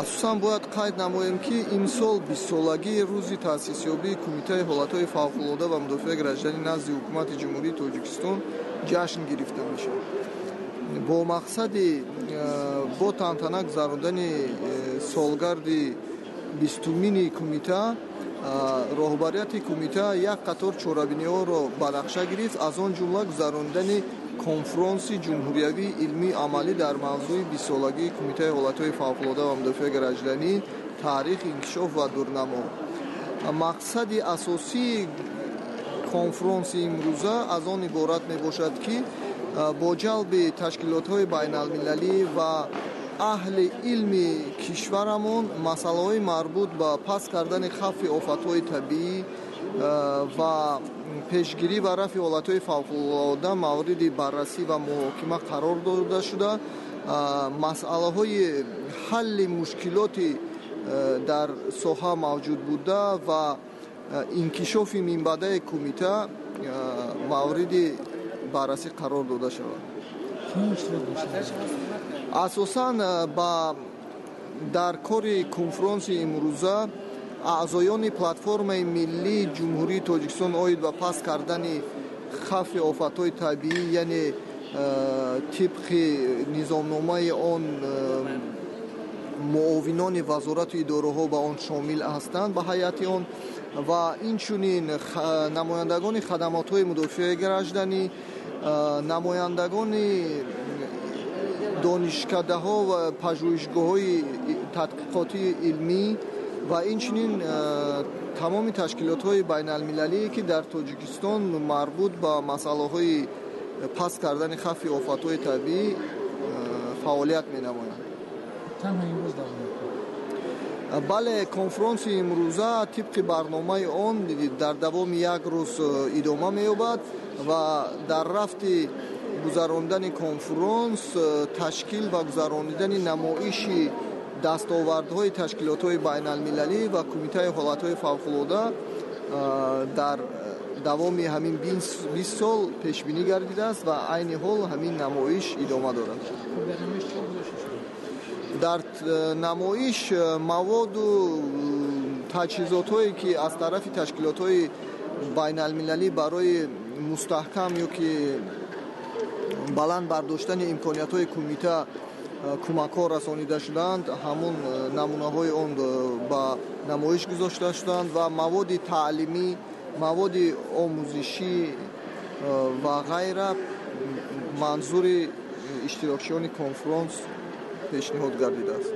Асосан бояд қайд намоем, ки имсол 20-солагии рӯзи таъсисёбии Кумитаи ҳолатҳои фавқулода ва мудофиаи гражданӣ назди Ҳукумати Ҷумҳурии Тоҷикистон ҷашн гирифта мешавад. Бо мақсади бо тантана гузарондани солгарди 20-умини кумита, роҳбарияти кумита як қатор чорабиниҳоро ба нақша гирифт, аз он ҷумла гузарондани конфронси ҷумҳуриявии илмию амалӣ дар мавзӯи 20-солагии Кумитаи ҳолатҳои фавқулода ва мудофиаи гражданӣ, таърих, инкишоф ва дурнамо. Мақсади асосии конфронси имрӯза аз он иборат мебошад, ки бо ҷалби ташкилотҳои байналмилалӣ ва аҳли илми кишварамон масъалаҳои марбут ба паст кардани хавфи офатҳои табиӣ ва пешгирӣ ва рафъи ҳолатҳои фавқулода мавриди баррасӣ ва муҳокима қарор дода шуда, масъалаҳои ҳалли мушкилоти дар соҳа мавҷуд буда ва инкишофи минбаъдаи кумита мавриди баррасӣ қарор дода шавад. Асосан ба дар кори конфронси имрӯза аъзоёни платформаи миллии Ҷумҳурии Тоҷикистон оид ба паст кардани хавфи офатҳои табиӣ, яъне тибқи низомномаи он муовинони вазорату идораҳо ба он шомил ҳастанд, ба ҳайати он, ва инчунин намояндагони хадамотҳои мудофиаи гражданӣ, намояндагони донишкадаҳо ва пажӯҳишгоҳҳои тадқиқотии илмӣ ва инчунин тамоми ташкилотҳои байналмилалие, ки дар Тоҷикистон марбут ба масъалаҳои паст кардани хавфи офатҳои табиӣ фаъолият менамоянд. Бале, конфронси имрӯза тибқи барномаи он дар давоми як рӯз идома меёбад ва дар рафти гузарондани конфронс ташкил ва гузаронидани намоиши дастовардҳои ташкилотҳои байналмилалӣ ва Кумитаи ҳолатҳои фавқулода дар давоми ҳамин 20 сол пешбинӣ гардидааст ва айни ҳол ҳамин намоиш идома дорад. Дар намоиш маводу таҷҳизотҳое, ки аз тарафи ташкилотҳои байналмилалӣ барои мустаҳкам ё ки баланд бардоштани имкониятҳои кумита кӯмакҳо расонида шудаанд, ҳамун намунаҳои он ба намоиш гузошта шуданд ва маводи таълимӣ, маводи омӯзишӣ ва ғайра манзури иштирокчиёни конфронс пешниҳод гардидааст.